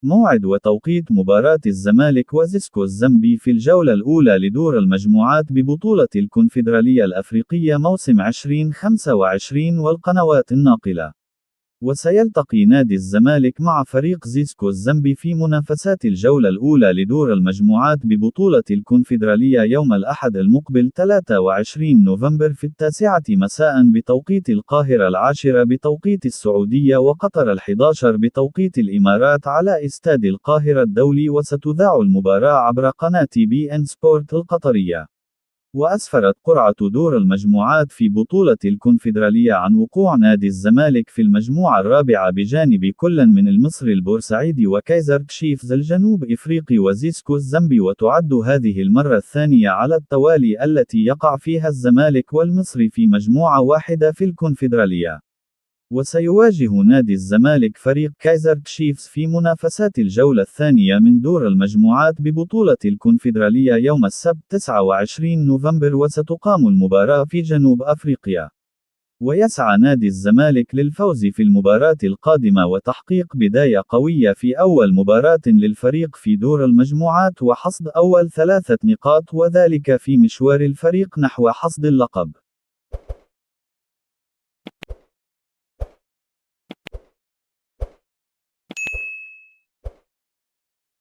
موعد وتوقيت مباراة الزمالك وزيسكو الزامبي في الجولة الأولى لدور المجموعات ببطولة الكونفدرالية الأفريقية موسم 2025 والقنوات الناقلة. وسيلتقي نادي الزمالك مع فريق زيسكو الزامبي في منافسات الجولة الأولى لدور المجموعات ببطولة الكونفدرالية يوم الأحد المقبل 23 نوفمبر في 9 مساء بتوقيت القاهرة، 10 بتوقيت السعودية وقطر، 11 بتوقيت الإمارات على استاد القاهرة الدولي. وستذاع المباراة عبر قناة بي إن سبورت القطرية. وأسفرت قرعة دور المجموعات في بطولة الكونفدرالية عن وقوع نادي الزمالك في المجموعة الرابعة بجانب كل من المصري البورسعيدي وكايزر تشيفز الجنوب إفريقي وزيسكو الزامبي. وتعد هذه المرة الثانية على التوالي التي يقع فيها الزمالك والمصري في مجموعة واحدة في الكونفدرالية. وسيواجه نادي الزمالك فريق كايزر تشيفز في منافسات الجولة الثانية من دور المجموعات ببطولة الكونفدرالية يوم السبت 29 نوفمبر، وستقام المباراة في جنوب أفريقيا. ويسعى نادي الزمالك للفوز في المباراة القادمة وتحقيق بداية قوية في أول مباراة للفريق في دور المجموعات وحصد أول 3 نقاط، وذلك في مشوار الفريق نحو حصد اللقب.